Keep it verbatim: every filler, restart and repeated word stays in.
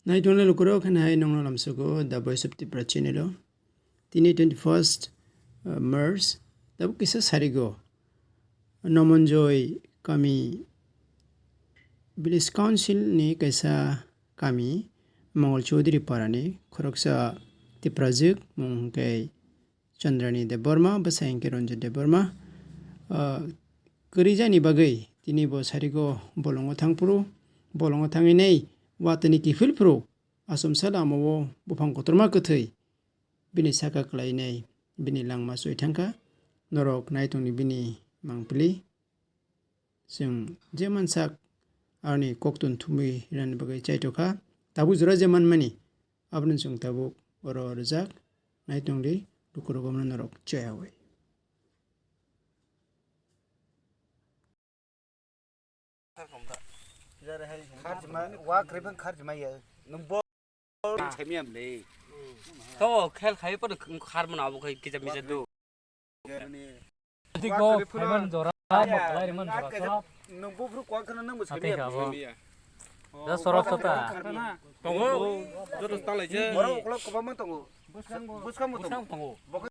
Naitongnai lukurok, haino hai nongno lamsogo The Voice of Tipra channel o. Tini twenty first, uh, March, tabuk kisa sarigo. Nomonjoi kami Village Council ni kaisa kami Mongol Chaudhary Parani khoroksa Tiprajwk mung hwnkhe Chandrani Debbarma, bwsai hwnkhe Ranjit Debbarma. Ah, kwrwijani bagwi tini bo sarigo bolongo thangphuru, bolongo thangwi nei watwini kiphilphuru achomsa lamao buphang kotorma kwthwi bini saka kwlainai bini langma choi thangkha. Norok naitongni bini mangpili. Chwng je mansak aroni koktun thumwi rinani bagwi chaitokha. Tabuk jora je manmani, abono chwng tabuk oro rijak. Naitongdi, lukurok abono norok choyawi. Kharjima, wa kwrwi phang kharjima ya. Nwng bo Saimiyam le. To khel khai pa khar mana abo khai kija mija do. Tik bo khaiman jora, maklai riman jora. Nwng buphru kwa khana nwng bo saimiyam. Da sorok sota. Tongo. Joto talai je. Borok ukolok kwbangma tongo. Bwskang bo tongo. Bwskang tongo.